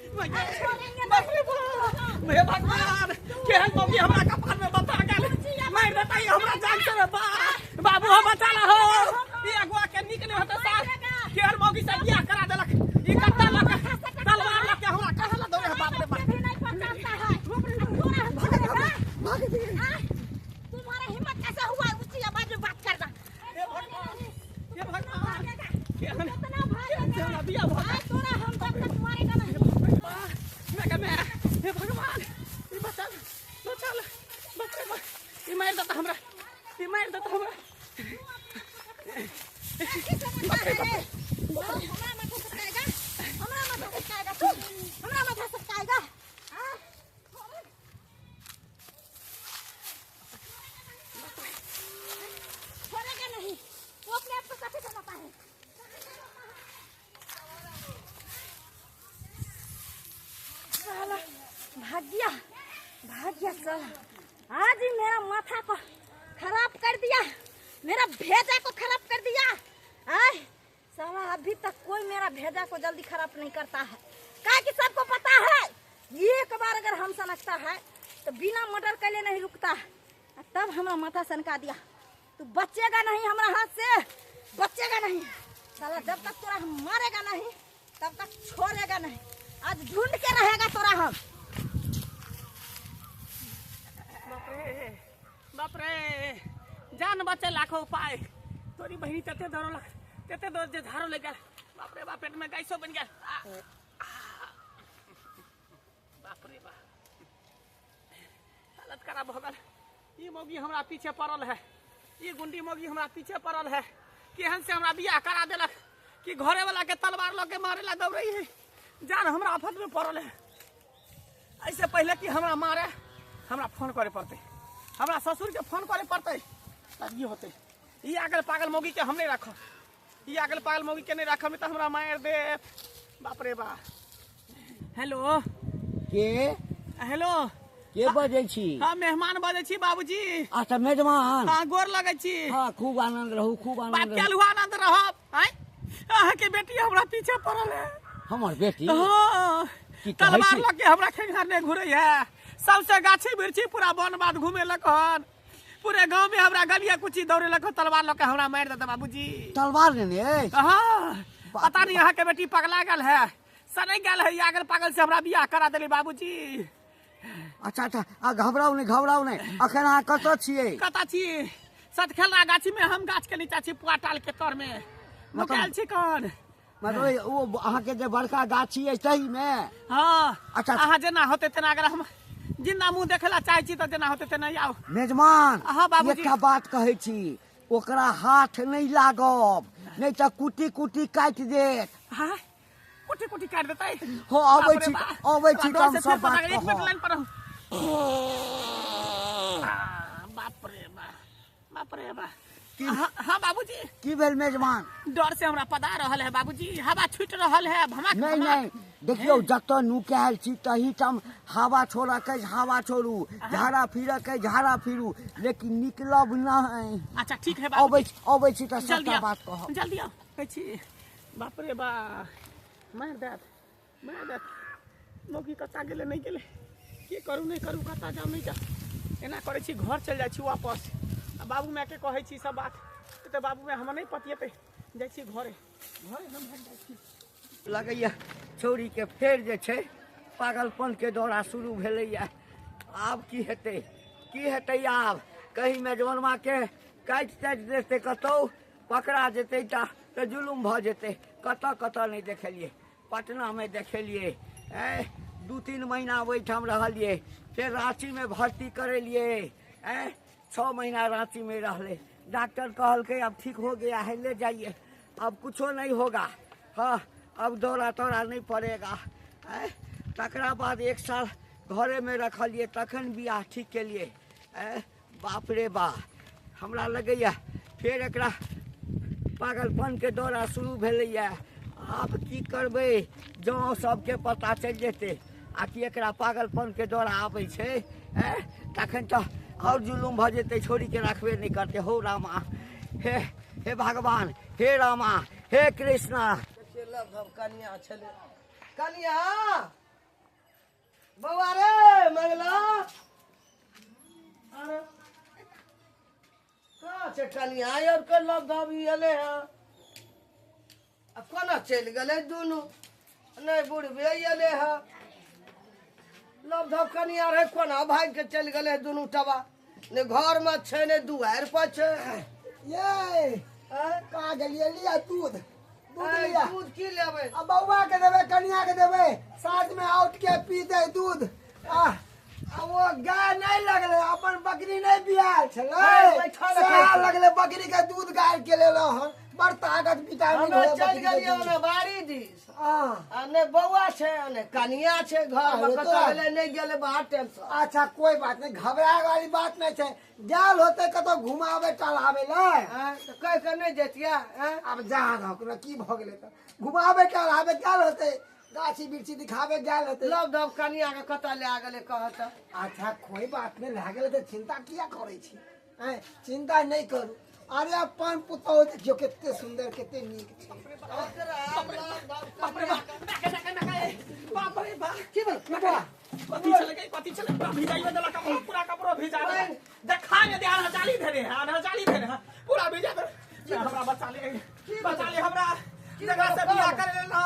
बाप रे बाप, हे भगवान, केहन मौगी हमरा कपार में बता गेल। मारि देतै हमरा जान से रे बा। बाबू हो बचा ला हो, ई अगुआ के नीक नहि होतै सार। केहन मौगी से बियाह करा देलक ई, कत्ता लऽ के तलवार लऽ के हमरा कहाँ ला दौड़े है। बाप रे बाप, भी नहीं पहचानता है तोरा हम छोड़ेगा? हाँ? तुम्हारा हिम्मत कैसे हुआ ऊंची आवाज में बात करना? हे भगवान, हे भगवान, केहन कितना केहन से हमरा बियाह भऽ गेल। आज तोरा हम जब तक मारेगा नहीं। मैं कह मैं, हे भगवान, ई बचल बचल। बाप रे बाप, ई मारि देता हमरा, ई मारि देता हमरा। की समझता है रे? हमरा माथा सटकाएगा, हमरा माथा सटकाएगा तू, हमरा माथा सटकाएगा? हाँ? छोड़ेगा नहीं, वो अपने आप को काफी समझता है। साला भाग गया, भाग गया साला। आज ही मेरा माथा को खराब कर दिया, मेरा भेजा को खराब कर दिया। आय साला, अभी तक कोई मेरा भेजा को जल्दी खराब नहीं करता है, का कि सबको पता है एक बार अगर हम सनकता है तो बिना मर्डर कैले नहीं रुकता है। आ तब हमारा माथा सनका दिया। तू बचेगा नहीं हमारा हाथ से, बचेगा नहीं साला। जब तक तोरा हम मारेगा नहीं तब तक छोड़ेगा नहीं। आज ढूंढ के रहेगा तोरा हम। बाप रे बाप रे, जान बचे लाखो उपाय। तोरी बहिनी तते दौड़लक, तते दौड़ जे झाड़ो लग गेल। बाप रे बाप, पेट में गैसो बन गेल। आ, आ, बाप रे बाप, हालत खराब हो गेल। ई मौगी हमरा पीछे पड़ल है, ई गुंडी मौगी हमरा पीछे पड़ल है। केहन से हमरा बियाह करा देलक कि घरे वाला के तलवार लऽ के मारे ला दौड़ै है। जान हमरा आफत में पड़ल है। ऐसे पहले कि हमरा मारे, हमरा फोन करे पड़तै, हमरा ससुर के फोन करे पड़तै, तब ई होतै। ई आगल पागल मौगी के हम नहीं राखब, ई आगल पागल मौगी के नहीं राखब तऽ हमरा मारि देत। बाप रे बा। हेलो। के? हेलो। के बजै छी? हाँ, मेहमान बजै छी बाबूजी। अच्छा, मेजमान। हाँ, गोर लगै छी। हाँ, खूब आनंद रहू, खूब बाप आनंद रहू। केलहुँ आनंद रहब। आँय, अहाँके बेटी हमरा पीछे पड़ल है। हमर बेटी? हाँ। की कहै तलवार छी? लऽ के हमरा खेघारने घुरै है, सबसे गाछी बिरछी पूरा वन बाध घुमेलक हन, पूरे गांव में हमरा गलिया कुची दौड़ेलक हन, तलवार लऽ के हमरा मारि देतै बाबूजी। तलवार लेने अछि? हाँ। बाप पता रे नहीं अहाँके बेटी पगला गेल है, सनकि गेल है, आगल पागल से हमरा बियाह करा देली बाबूजी। अच्छा अच्छा, आ घबराउ नहि, घबराउ नहि। अखन अहाँ कतऽ छियै? कतऽ छी? सतखेलना गाछी में हम गाछ के नीचा छी, पुआ टाल के तर में नुकायल छी। कौन मतलब ओ अहाँके जे बड़का गाछी अछि ताहिमे? हाँ। अच्छा। अहाँ जेना होतै तेना, अगर हम जिन्दा मुँह देखे ला चाहै छी तऽ जेना होतै तेना आउ। मेजमान। हाँ, बाबूजी। एकटा बात कहै छी, ओकरा हाथ नहि लागब, नहि तऽ कुटी कुटी काटि देत। हाँ, कुटी कुटी काटि देतै? हो, अबै बाप रे छी, बाप। अबै छी तऽ डर हम से सब फेर बात पता, एक मिनट कहब। लाइन पर रहू। बाप रे बाप, बाप रे बाप। हाँ हाँ बाबूजी। की भेल मेजमान? डर से हमरा पदा रहल है बाबूजी, हवा छूट रहल है, भमक नहि भमक। नहि, देखियौ, जतऽ नुकायल छी तही ठाम हवा छोड़ऽ के अछि, हवा छोड़ू, झाड़ा फिरऽ के अछि, झाड़ा फिरू, लेकिन निकलब नहि। अच्छा, ठीक है बाबूजी। अबै छी, अबै छी तऽ जल्दी सबटा आओ बात कहब। जल्दी आओ कहै छी। बाप रे बा, मारि देत, मारि देत मौगी। कतऽ गेलै, नहि गेलै, की करू, नहि करू, कतऽ जाउ, नहि जाउ? एना करै छी, घर चलि जाइ छी वापस आ बाबू मायके कहै छी सब बात, तऽ बाबू माय हमर नहि पतियेतै। जाइ छी घरे, घरे हम भागि जाइ छी। लगैया छौड़ीके फेर जे छै पागलपनके दौरा शुरू भेलैया। आब की हेतै, की हेतै आब? कहीं मेजबनमाके काटि ताटि देतै, कतहु पकड़ा जेतै तऽ जुलुम भऽ जेतै। कतऽ कतऽ नहि देखेलियै, पटनामे देखेलियै, ऐ 2-3 महीना ओहिठाम रहलियै, फेर राँचीमे भर्ती करेलियै, ऐ 6 महीना राँचीमे रहलै। डॉक्टर कहलकै अब ठीक हो गया है, ले जाइए, अब कुछो नहीं होगा, हाँ, अब दौरा तौरा नहीं पड़ेगा। ऐ तकरा बाद एक साल घरेमे रखलियै, तखन बियाह ठीक केलियै। ऐ बाप रे बा, हमरा लगैया फेर एकरा पागलपनके दौरा शुरू भेलैया। आब की करबै? जँ सबके पता चलि जेतै आ कि एकरा पागलपनके दौरा आबै छै, ऐ तखन तऽ आओर जुलुम भऽ जेतै, छोड़ीके राखबे नहि करतै। हौ रामा, हे हे भगवान, हे रामा, हे कृष्णा। कनिया छलै, कनिया। बौआ रे मंगला अरे कहाँ छै कनिया आर के लव धावी एलै हँ आ कोना चलि गेलै दुनू नहि बुढ़बे एलै हँ लव धव कनिया रहै कोना भागि के चलि गेलै दुनू टबा ने घरमे छै ने दुआरि पर छै। ये कहाँ गेलियै? लिया दूध दूध लिया। दूध की लेबै? आ बौआ के देबै, कनिया के देबै, साँझ में आउट के पीतै दूध। आ वो गाय नहीं लगले, अपन बकरी नहीं बियाल छलै, सएह लगले बकरी के दूध गाड़ के लेलो हन। बड़ ताकत विटामिन हो। चलि गेलियै ओने बाड़ी दिस आ ने बौआ छै ने कनिया छै घर में, कतऽ गेलै नहि गेलै बाहर टेंशन। अच्छा कोई बात नहीं, घबराए वाली बात नहीं छै। गेल होते कतौ घुमावे टहलावे ले तऽ कहि के नहि जैतियै? आब जा रहक की भऽ गेलै तऽ घुमावे टहलावे गेल होते, गाछी बिरछी दिखावे गेल होते। लव धव कनिया के कतऽ लए गेलै कहत? अच्छा कोई बात नहीं, लए गेलै तऽ चिंता किया करै छी? चिंता नहीं करू। अरे अपन पुतहु देखियौ कते सुंदर कते नीक छै। बाप रे बाप की भेल? कथी छलै कथी छलै? पूरा भिजाइयो देलक कपड़ा, पूरा कपड़ो भिजा देलक। देखा ने दे, आधा जाली धेने है, आधा जाली धेने है, पूरा भिजा देलक। हमरा बचा ले, बचा ले हमरा। जकरा से बियाह करे लेना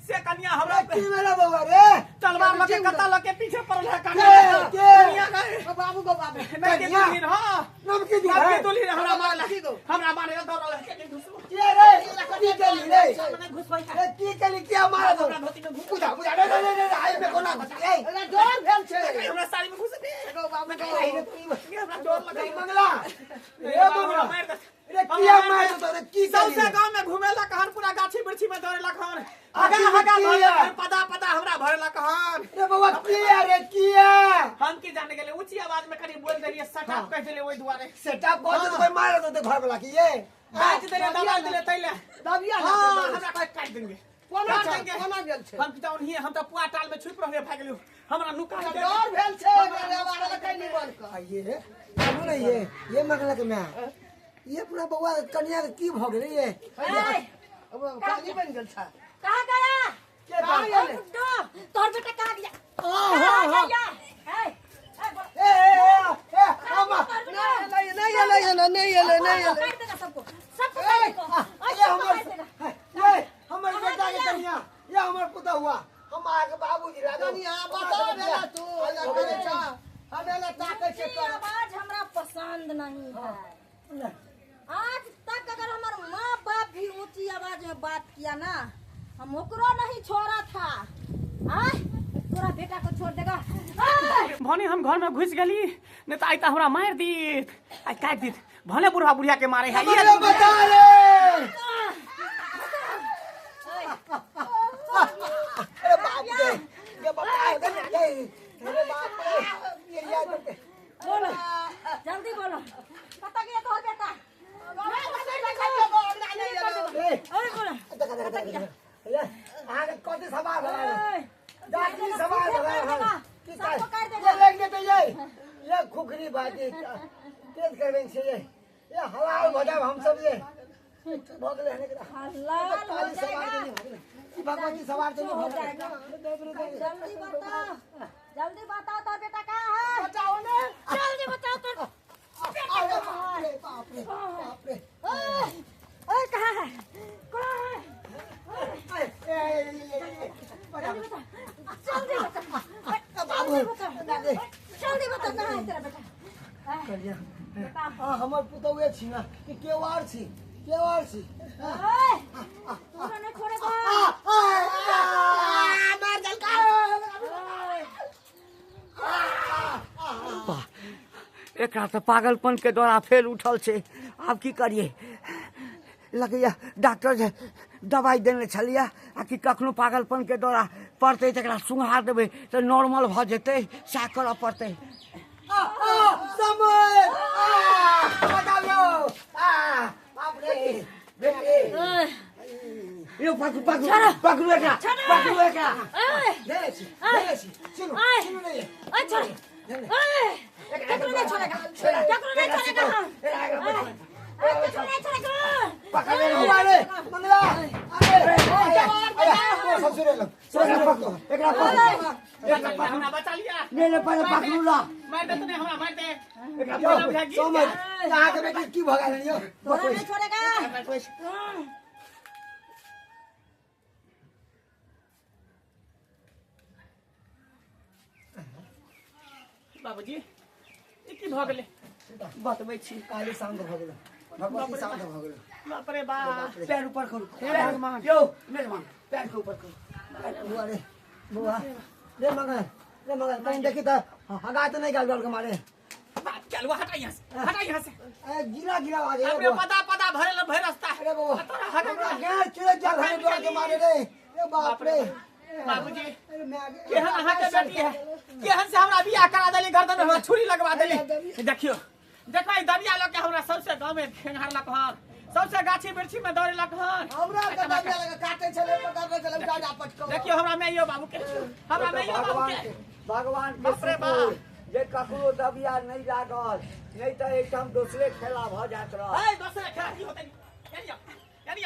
से कनिया हमरा की भेलै बौआ रे? तलवार लके कत्ता लके पीछे पड़ल है कनिया। कनिया के बाबू गो बाबू कनिया दुल्हिन। हां नमकी दुल्हिन, नमकी दुल्हिन हमरा मारला, हमरा मारे दौड़ल है। घुसबो के रे? की केली रे? घुसबै रे की केली? किया मारा दो? धोती में घुस बुझा बुझा। रे रे रे आई में कोना घुस? ए अरे डर भेल छै हमरा साड़ी में घुस दे गो बाबू गो। हमरा डर लगै मंगला रे मंगला मार दे रे। किया मार दो रे? की सौसे गांव में घुमेला कहन, पूरा गाछी वृक्षी में दौड़ेला कहन, हगा हगा भरेला, पदा पदा हमरा भरेला कहन। रे बौआ किया रे किया? हम की जाने गेले, ऊंची आवाज में कनी बोल देलिए, सेटअप कह देलिए, ओइ दुआरे सेटअप कह दे कोई मार दे घर वाला की ये बाज देले, दबा देले तैले दबिया। हां हमरा कह काट देंगे, कोना कोना गेल छै? हम त ओनही, हम त पुआ टाल में छुप रहले, भाग गेलियो, हमरा नुका दे। डर भेल छै रे मारल कै निमन क। ये सुनू ने, ये मंगला के my, ये पूरा बौआ कनिया के की भ गेलै? ये काली बन गेल छै। कहाँ गया? के कहाँ गेलै तोहर बेटा? कहाँ गया? हां हां ए ए ए अम्मा नहीं नहीं एलै नहीं नहीं एलै नहीं एलै। काट देगा सबको, सबको काट देगा। ये हमर, ये हमर बेटा के कनिया, ये हमर पुतहु हुआ, हम आके बाबूजी राजा कनिया बता भेला तू एना करे छ, हम एना ताकै छै। ऊंची आवाज हमरा पसंद नहीं है। आज तक अगर हमार माँ बाप भी ऊंची आवाज में बात किया ना, हम ओकरो नहीं छोड़ा था। आय तोरा बेटा को छोड़ देगा। भने हम घर में घुस गेली, नहीं तो आई त हमरा मार दीत, आई काट दीत। भले बुढ़ा बुढ़िया के मारे है। ये बता रे। अरे बाप रे, ये बता दे अरे बाप रे, ये याद करते। बोलो जल्दी बोलो, कत गया तोहर बेटा? अरे बोलो देखा देखा देखा ये आगे कथी सवाल है? जाति सवाल है की सबको काट ये देगा। लग जेतै ये ये खुखरी बाजी तेज करबे छै, ये हलाल भ जाब हम सब। ये भ गेलै हन एकरा हलाल हो काली सवार जाएगा, के नहीं भ गेलै ई भगवती सवार के नहीं हो भ गेलै। जाएगा। जल्दी बताओ, जल्दी बताओ तोहर बेटा कहाँ है? बचाओ ने, जल्दी बताओ तोहर बेटा अरे कहाँ है? बाप रे बाप रे बाप रे। ओए ओए कहाँ है, कहाँ है? ए ए ए जल्दी बता, जल्दी बता, बाबू जल्दी बता, जल्दी बता कहाँ है तेरा बेटा? कनिया बता। आ हमर पुतहुए छी ना कि केओ आर छी? केओ आर छी? ओए तोरा नहीं छोड़ेगा। मार देलका। एकरा तऽ पागलपन के दौरा फेर उठल छै। आब की करिए? लगैया डॉक्टर जे दवाइ देने छलियै आ कि कखनो पागलपन के दौरा पड़तै तऽ एकरा सुंघा देबै तऽ नॉर्मल भऽ जेतै, सएह करऽ पड़तै। समय बचाबियौ बाप रे बेटी। यौ पकड़ू पकड़ू पकड़ू एकरा, पकड़ू एकरा। ओए देने छी देने छी, सुनू सुनू ने। ओए छोड़, ओए ककरो नहीं छोड़ेगा, ककरो नहीं छोड़ेगा। नहीं छोड़ेगा। पकड़ ले अरे मंगला अरे अरे ससुरे लो ससुरे पकड़ो एकरा पकड़ हमरा बचा लिया ले ले पहले पकड़ू ला मार दे तने हमरा मार दे एकरा समझ अहाँ के बेटी की भगा लेलियो तोरा नहीं छोड़ेगा। बाबूजी ई की भ गेलै बतबै छी काली शांत भ गेलै भगवती शांत भ गेलै। बाप रे बाप पैर ऊपर करू भगवान यो मेजबान पैर के ऊपर करू बुआ रे बुआ रे मगन रे मगन कहीं देखी त हगा त नहीं गाल गाल के मारे बात चल वो हटा यहां से हटा यहां से। ए गिरा गिरा आवाज है अपने पदा पदा भरल भर रास्ता। अरे बाबा तोरा हगा हमरा चले चल हरे डर के मारे रे रे बाप रे। बाबूजी अरे मैं आगे केहन अहाँ के बेटी है केहन से हमरा बियाह करा देली गर्दन में हमरा छुरी लगवा देली। देखियो देखो ई दबिया लग के हमरा सबसे गांव में खेंगारलक हन सबसे गाछी वृक्षी में दौड़ेलक हन हमरा के दबिया लगा काटे छले पकड़ने छले डाडा पटको। देखियो हमरा में यो बाबू के हमरा में यो बाबू के भगवान के बाप रे बाप जे ककरो दबिया नहीं लागल नहीं त एठाम दोसरे खेला भ जात रह। ए दोसरे खेला की होतै यानी यानी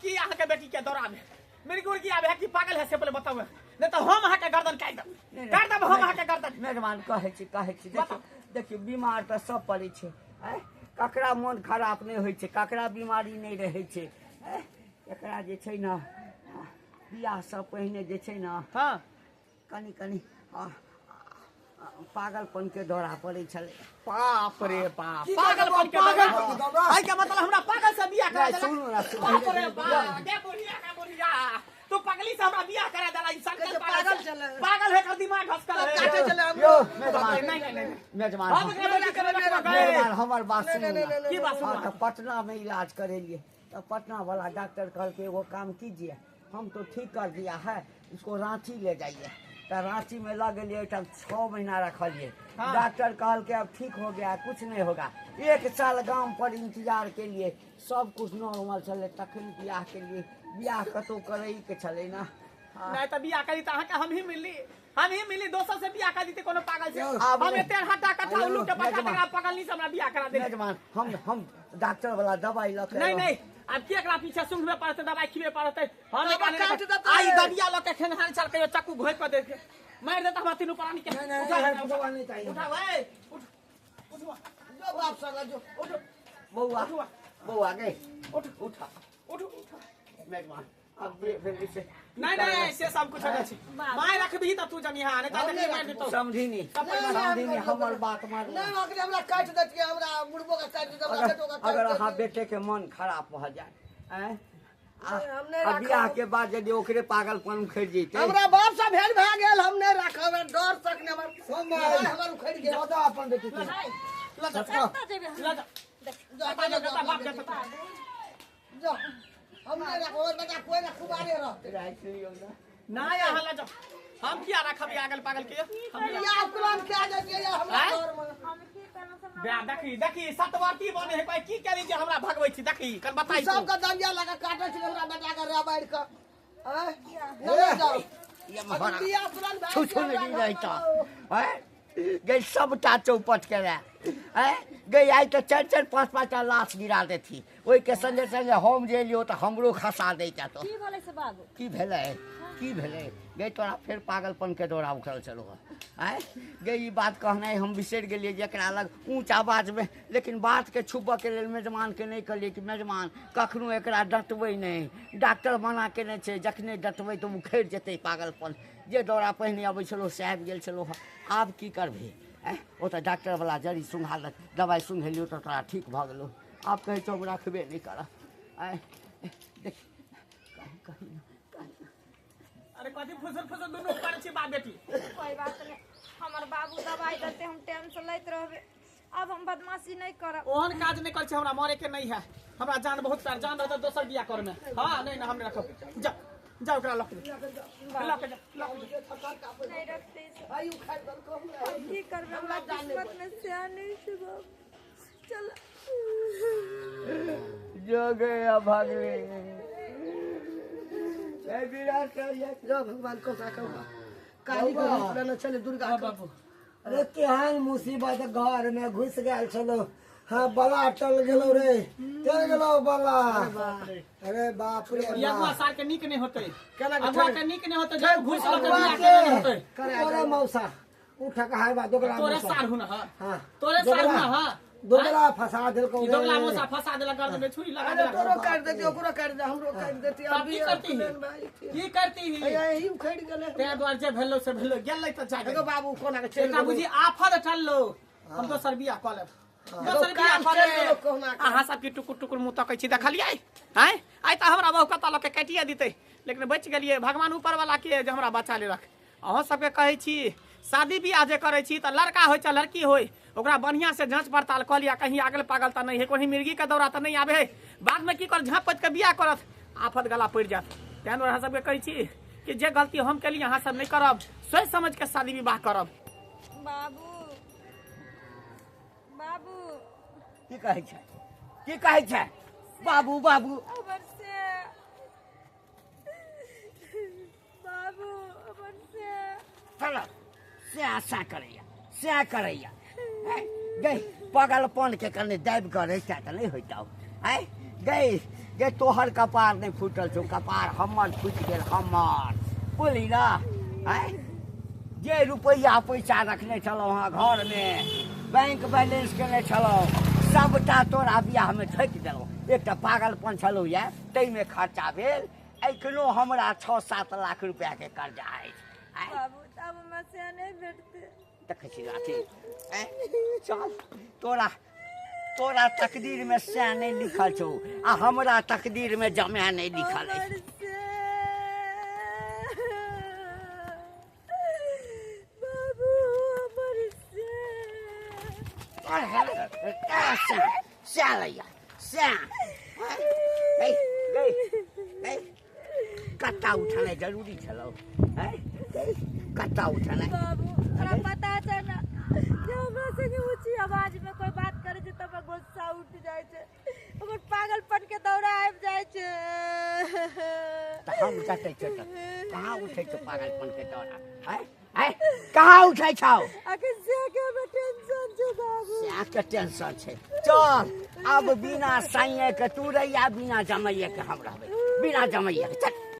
की अहाँ के बेटी के दौरा में मेरी गुड़गी आवे है कि पागल है से पहले बताओ नहीं तो हम अहाँ के गर्दन काट देब काट देब हम अहाँ के गर्दन। मेहरबान कहै छी देखियो देखियो बीमार तऽ सब पड़ै छै आँय ककरा मोन खराब नहि होइ छै ककरा बीमारी नहि रहै छै आँय एकरा जे छै ने बियाहसँ पहिने जे छै ने हाँ कनि कनि पागलपन के दौरा पड़ै छलै। बाप रे बाप पागलपन के दौरा आइ के मतलब हमरा पागल से बियाह करा देलक। सुनू ना सुनू बाप रे बाप के बुढ़िया के बुढ़िया तू पगली से हमरा बियाह करा देला इंसान के पागल पागल है कर दिमाग घसकल है काटे चले हम। यो मेजबान नहीं नहीं नहीं मेजबान हम एकरा बेटी के मेजबान हमर बात सुनू ना। की बात सुनू तो पटना में इलाज करेलिए तो पटना वाला डॉक्टर कहलकै एगो काम कीजिए हम तो ठीक कर दिया है इसको रांची ले जाइए। तो रांची में लग गए एहिठाम 6 महीना रखलिए। हाँ। डॉक्टर कहलकै अब ठीक हो गया कुछ नहीं होगा 1 साल गांव पर इंतजार के लिए सब कुछ नॉर्मल छलै तखन बियाह के लिए बियाह कतौ करै के छलै ना। हाँ। नहीं तो बियाह करी त अहाँ के हम ही मिली दोसर से बियाह कर दीते कोनो पागल से हम एते हटा कट्ठा उल्लू के पट्टा तकरा पगलनी से हमरा बियाह करा दे। मेजबान हम डॉक्टर वाला दवाई लऽ के नहीं नहीं अब की एकरा पीछे सुंघबे पड़तै दवाई खिबे पड़तै हम काट देतै। आई दबिया लऽ के खेनहार चल के चक्कू घोपि के दे मारि देता हमरा तीनू प्राणी के। नहीं नहीं दवा नहीं चाहिए उठा ओए उठ उठ जो बाप सगा जो उठ बौआ बौआ गे उठ उठा उठ उठ मेजबान अब भेलै से नहीं नहीं से सब कुछ होइ छै my रखबही त तू जनिहा नहीं त देखी मारि देतौ समझिनी समझिनी हमर बात मानू नहीं ओकरे हमरा काट देतियै हमरा बुढ़बो के काट देतै हमरा बेटो के काट अगर अहाँ बेटे के मन खराब भऽ जाए आँय हम नहीं आ राखब। बियाह के बाद यदि ओकरे पागलपन उखड़ि जैतै हमरा बाप से भेल भए गेल हम नहीं राखब हमरा डर तक नहीं हमर सोमवार। हमर उखड़ि गेल दऽ अपन बेटी के ल जा कतऽ जेबै हम? ल जा जा जा जा बाप जा जा हम नहीं राखब हमर बेटा कोई ना कुमारे रहतै राखि लियौ ना। नहीं अहाँ ल जाओ हम किया रखब ई आगल पागल के हम या कुरान के आ जाइए या हमरा आँय? घर में हम की करब से बे देखी देखी सतवर्ती बने है कोई की केली जे हमरा भगबै छी देखी कल बताई तू सबके दंगिया लगा काटे छै हमरा बेटा के रबाड़ के आँय नहीं जाओ ये महाराज बियाह तुरंत भए छू छू गेल नहीं हमरा रहता घरमे। हैं गई सबटा चौपट के रहे हैं गई आई तो 4 4 5 5 टा लाश गिरा देथी ओहि के संगे संगे हम जे एलियो तो हमरो खसा दैता तो की बोलै छै बाबू की भेलै की भेलै गई तोरा फेर पागलपन के दौरा उठल छलौ आँय गई ई बात कहनाइ हम बिसरि गेलियै जेकरा लग ऊँच आवाजमे लेकिन बातके छुपऽके लेल मेजबानके नहि कहलियै कि मेजबान कखनो एकरा डँटबै नहि डॉक्टर मना केने छै जखने डँटबै तऽ उखड़ि जेतै पागलपन जे दौरा पहिने अबै छलौ से आबि गेल छलौ हँ आब की करबिही आँय ओ तऽ डॉक्टरवला जड़ी सुँघा देलक दवाइ सुँघेलियौ तऽ तोरा ठीक भऽ गेलौ आब कहै छौ हम रखबे नहि करब आँय देखी कहीं कहीं कहीं अरे कथी फुसुर फुसुर दुनू करै छी बाप बेटी। कोई बात नहीं हमर बाबू दवाई देते हम टाइम से लैत रहबे अब हम बदमाशी नहीं करब। ओहन काज नहीं करै छी हमरा मरे के नहीं है हमरा जान बहुत प्यार जान रहतै दोसर बियाह कर में हाँ नहीं ना हम नहीं रखब जा जा ओकरा लऽ के जा लऽ के जा लऽ के जा। नहीं रखते आइ उखड़ि देलकौ हमरा। हम की करबै हमरा किस्मत में सिया नहीं छै बाबू चल जो गया भागले जो भगवान को साखा काली के रूप लेने छलै दुर्गा के। अरे केहन मुसीबत घर में घुस गेल छलो हाँ बला टल गेलो रे, चल गेलो बला। अरे बाप रे ई अगुआ सार के नीक नहि होतै। केना के अगुआ के नीक नहि होतै, जब घुस लऽ के बियाह केने नहि होतै। तोरे मौसा उठ के हाय बा दोगला तोरे मौसा। सार हुन ह। हाँ। तोरे सार हुन ह। दोगला फंसा देलकौ ई रे। दोगला मौसा फंसा देलक, गर्दन में छुरी लगा अरे देलक। तोरो काटि देती, ओकरो काटि दे, हमरो काटि देती। तब की करती? की करती? यही उखड़ि गेलै। तें दुआरे जे भेलो से भेलो, गेलै तऽ जा। एगो बाबू कोना के चलि एकटा गेलौ। बुझी आफत टललो, हम दोसर बियाह कऽ लेब, दोसर बियाह काम कऽ चलि गेलौ लेब। कहुना के। अहाँ सबके टुकुर टुकुर मुँह तकै छी, देखलियै? आँय, आइ तऽ हमरा बहु कतऽ लऽ के काटिए दितै, लेकिन बचि गेलियै। भगवान ऊपर वाला के जे हमरा बचा लेलक। अहाँ सबके कहै छी, शादी बियाह जे करै छी तऽ लड़का होइ चाहे लड़की होइ, ओकरा बढ़िआँ से जाँच पड़ताल कऽ लिअ, कहीं आगल पागल तऽ नहि है, कहीं मिर्गी के दौरा तऽ नहि आबै है। बादमे की कर झाँप पाति के बियाह करत, आफत गला पड़ि जायत। तें दुआरे अहाँ सबके कहै छी कि जे गलती हम केली अहाँ सब नहि करब, सोचि समझ के शादी विवाह करब। बाबू, बाबू। की कहै छै? की कहै छै? बाबू बाबू। हमर से बाबू, हमर से। चल, सएह सएह करैया, सएह करैया। हैं? गई पागलपन के कने दाबि कऽ रहिता तऽ नहि होइतौ। आँय गई, गे तोहर कपार नहि फूटल छौ, कपार हमर फूटि गेल हमर, बुझली ने? आँय, जे रुपैआ पैसा रखने छलहुँ हँ घरमे, बैंक बैलेंस केने छलहुँ, सबटा तोरा बियाहमे ठोकि देलहुँ। एकटा पागलपन छलहुँ यऽ, ताहिमे खर्चा भेल। एखनो हमरा 6-7 लाख रुपैआके कर्जा अछि। आँय? बाबू, तब हमरा से नहि भेटतै। देखै छी लाठी। आँय, चल, तोरा तोरा तकदीर में सैह नहि लिखल छौ आ हमरा तकदीर में जमाय नहि लिखल अछि। हमर से बाबू, हमर से। सैह सैह लैया सैह। गई गई गई, कत्ता उठेनाइ जरूरी छलौ? आँय गई, कत्ता उठेनाइ। बाबू, तोरा पता छै ने जे हमरा संगे ऊँची आवाज में कोई बात करे छै तऽ हमरा गुस्सा उठ जाइ छै, हमर पागलपन के दौरा आबि जाइ छै। तऽ हम जतै छियौ तऽ कहाँ उठै छौ पागलपन के दौरा? आँय आँय, कहाँ उठै छौ? अखन से के हमरा टेंशन छै बाबू। सएह के टेंशन छै। चल, आब बिना साइये के तू रहिया, बिना जमैये के हम रहबै, बिना जमैये के। चल।